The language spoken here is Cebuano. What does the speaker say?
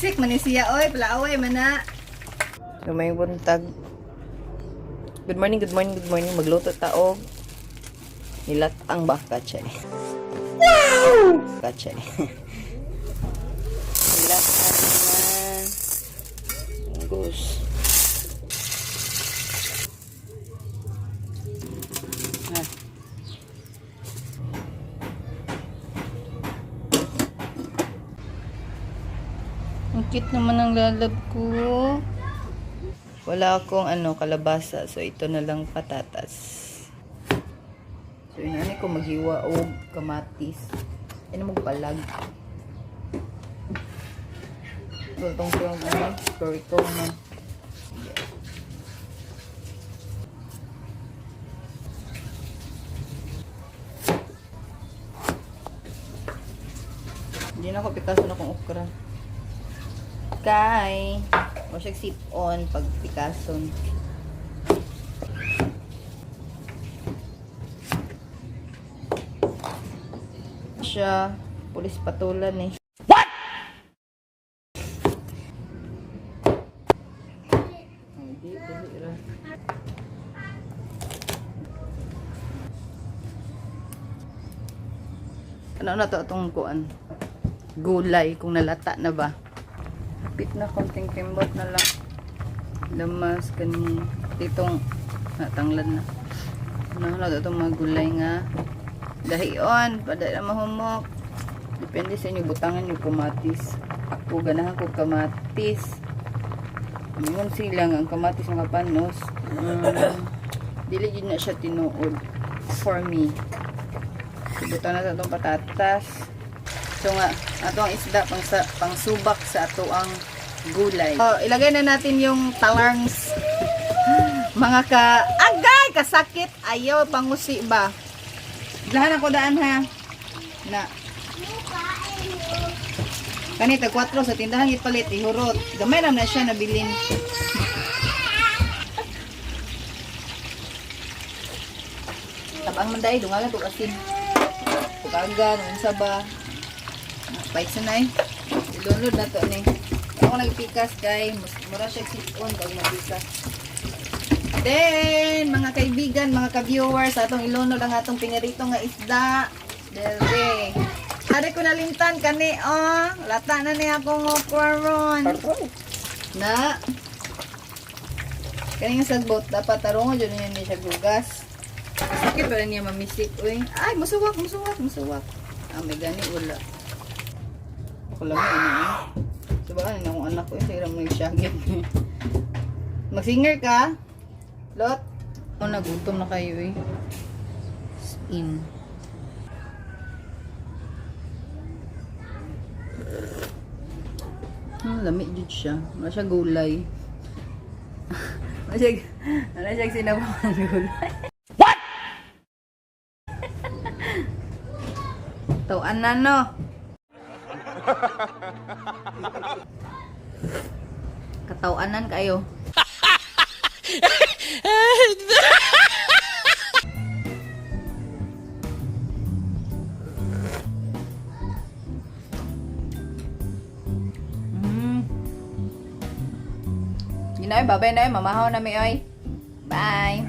Siksik man ni siya oy, palaaway man na. Lumay buntag. Good morning, good morning, good morning. Magluto ta og nilatang baka, chay. Wow! Chay. Nilatang na munggos. Ah. Ang cute naman ang lalab ko. Wala akong ano, kalabasa. So, ito na lang patatas. So, inani ko maghiwa og kamatis. Ano magpalag. So, itong film, ano, story ko na. Hindi na ako pikaso na kong okra. Kay, mo siya sip on pag pikason. Siya, pulis patulan eh. What? Ay, di, dali ra. Ano na to atong kuan? Gulay kung nalata na ba? Hapit na konting timbot na lang. Lamas kani titong natanglad na. Ano na to itong mga gulay nga dahion pada na mahumok. Depende sa inyo butangan yung kamatis. Ako ganahan ko kamatis. Ingon sila nga ang kamatis mga panos. Dili jud na siya tinuod for me. So, butang na sa itong patatas. So nga, ato ang isda pang sa, pangsubak sa ato ang gulay. So, ilagay na natin yung talangs. Mga ka agay kasakit ayaw pangusi ba. Lahan ako daan ha. Na. Kani tag 4 sa tindahan gipalit ihurot. Gamay ra na siya nabilin. Tabang man dai dungalan tug asin. Tukagan, unsa ba? Pait sa nay. I-download na to ni. Ako nagpikas kay mura siya sipon pag magpikas. Then, mga kaibigan, mga ka-viewers, atong ilunod ang atong pinirito nga isda. Dere. Ari ko nalimtan kani oh. Lata na ni akong okra ron. Na. Kani nga sagbot dapat tarungo jud niya ni siya gugas. Sakit ba niya mamisik uy. Ay, musuwak, musuwak, musuwak. Ah, may gani wala. Ako lang ano eh. So baka na akong anak ko eh, sa mo yung siyagit. Magsinger ka? Lot? Oh, nagutom na kayo eh. In. Lami jud siya. Wala siya gulay. Wala siya sinabawan gulay. What? Tawaan na no. Katawanan kayo. Yun na, bye-bye na, mamahaw na mi oy. Bye.